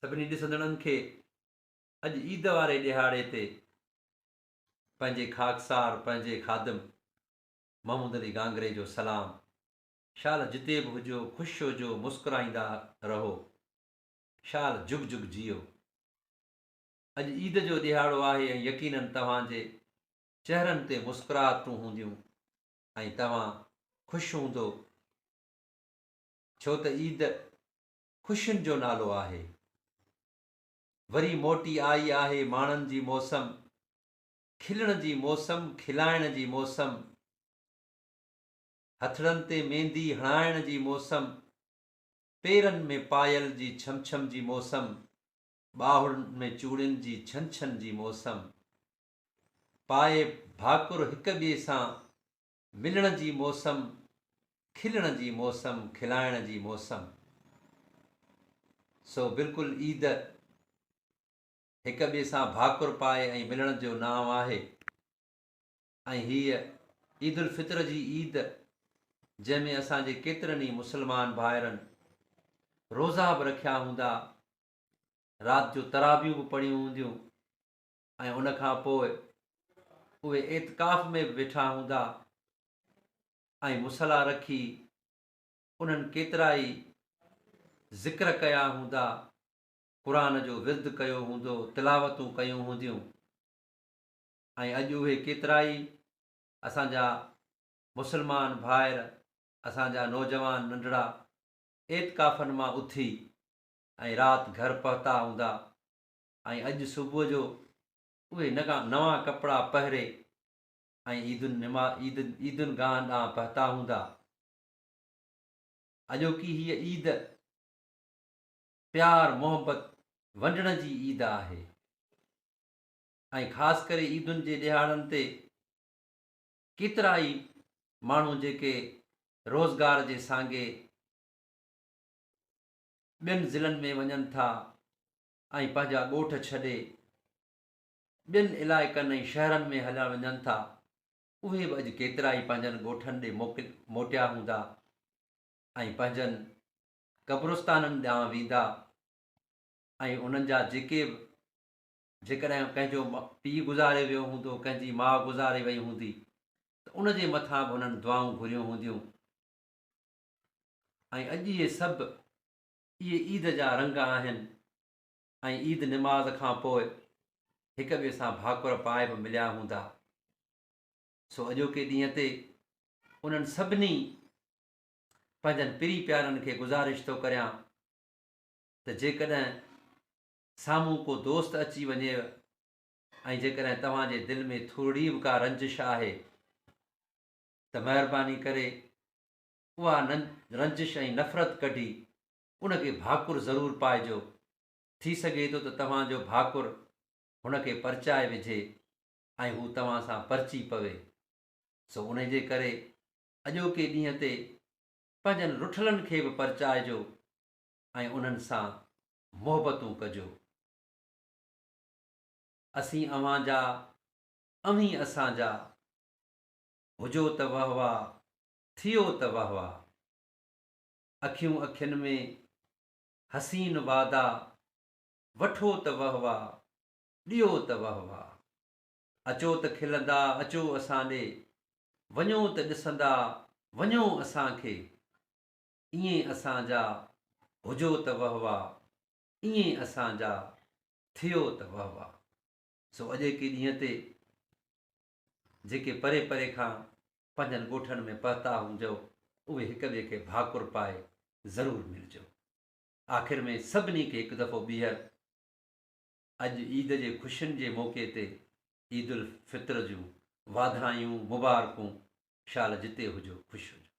سڀني ڏسندڙن کي اڄ عيد واري ڏهاڙي تي پنهنجي خاڪسار پنهنجي خادم محمود علي گانگري جو سلام. شال جتي به هجو خوش هجو مسڪرائيندا رهو. شال جگ جگ جيئو. اڄ عيد جو ڏهاڙو آهي ۽ يقينن توهان جي چهرن تي مسڪراهٽون هونديون ۽ توهان خوش هوندو ڇو ته عيد خوشين جو نالو آهي. وري موٽي آئي آهي ماڻن جي موسم، کلڻ جي موسم، کلائڻ جي موسم، هٿڙن تي ميندي هڻائڻ جي موسم، پيرن ۾ پايل جي ڇم ڇم جي موسم، ٻانهن ۾ چوڙين جي ڇن ڇن جي موسم، پائي ڀاڪر هڪ ٻئي سان ملڻ جي موسم، کلڻ جي موسم، کلائڻ جي موسم. سو بلڪل عيد هڪ ٻئي سان ڀاڪر پائي ۽ ملڻ جو نانء آهي. ۽ هيء عيد الفطر جي عيد جنهن ۾ اسان جي ڪيترن ئي مسلمان ڀائرن روزا به رکيا هوندا، رات جو تراويحون به پڙهيون هونديون ۽ ان کان پوء اهي اعتڪاف ۾ به ويٺا هوندا ۽ مصلا رکي انهن ڪيترائي ذڪر ڪيا هوندا، قرآن جو ورد ڪيو هوندو، تلاوتون ڪيون هونديون. ۽ اڄ اهي ڪيترائي اسان جا مسلمان ڀائر، اسان جا نوجوان ننڍڙا اعتڪافن مان اٿي ۽ رات گهر پهتا هوندا ۽ اڄ صبح جو اهي نوان ڪپڙا پهري ۽ عيدن نما عيدن گاهن ڏانهن پهتا هوندا. اڄوڪي هيء عيد پيار محبت ونڊڻ جي عيد آهي. ۽ خاص ڪري عيدن جي ڏهاڙن تي ڪيترائي ماڻهو جيڪي روزگار جي سانگي ٻين ضلعن ۾ وڃن ٿا ۽ پنهنجا ڳوٺ ڇڏي ٻين علائقن ۽ شهرن ۾ هليا وڃن ٿا اهي به اڄ ڪيترائي پنهنجن ڳوٺن ڏي موٽيا هوندا ۽ پنهنجن قبرستانن ڏانهن ويندا ۽ انهن جا جيڪي به جيڪڏهن ڪنهن جو پيء گذاري ويو هوندو، ڪنهن جي ماء گذاري وئي هوندي ته ان جي مٿان به هنن دعائون گهريون هونديون ۽ اڄ اهي سڀ اهي عيد جا رنگ آهن ۽ عيد نماز کان پوء هڪ ٻئي سان ڀاڪر پائي به مليا هوندا. سو اڄوڪي ڏينهن تي انهن سڀني پنهنجن پرين پيارن کي گذارش ٿو ڪريان ته جيڪڏهن سامهون ڪو دوست اچي وڃيو ۽ جيڪڏهن توهان جي دل ۾ ٿورڙي به ڪا رنجش آهي ته مهرباني ڪري اها رنجش ۽ نفرت ڪڍي ان کي ڀاڪر ضرور پائجو. ٿي سگهي ٿو ته توهان جو ڀاڪر هن کي پرچائي وجهي ۽ هو توهان سان پرچي پوي. سو انهي جي ڪري اڄوڪي ڏينهن تي پنهنجن رٺلن کي به پرچائجو ۽ انهن سان محبتون ڪجو. اسين اوهان جا، اوهين اسان جا، هجو ته وهه واه، ٿيو ته وهه واه. اکيون اکين ۾، حسين وعدا، وٺو ته وهه واه، ڏيو ته وهه واه. اچو ته کلندا، اچو اسان ڏي، وڃو ته ڏسندا، وڃو اسان کي. ائين اسان جا هجو ته وهه واه، ائين اسان جا ٿيو ته وهه واه. سو اڄوڪي ڏينهن تي جيڪي پري پري کان پنهنجن ڳوٺن ۾ پهتا هجو، اهي هڪ ٻئي کي ڀاڪر پائي ضرور ملجو. آخر ۾ سڀني کي هڪ دفعو ٻيهر اڄ عيد جي خوشين جي موقعي تي عيد الفطر جون واڌايون مبارڪون. شال جتي هجو خوش هجو.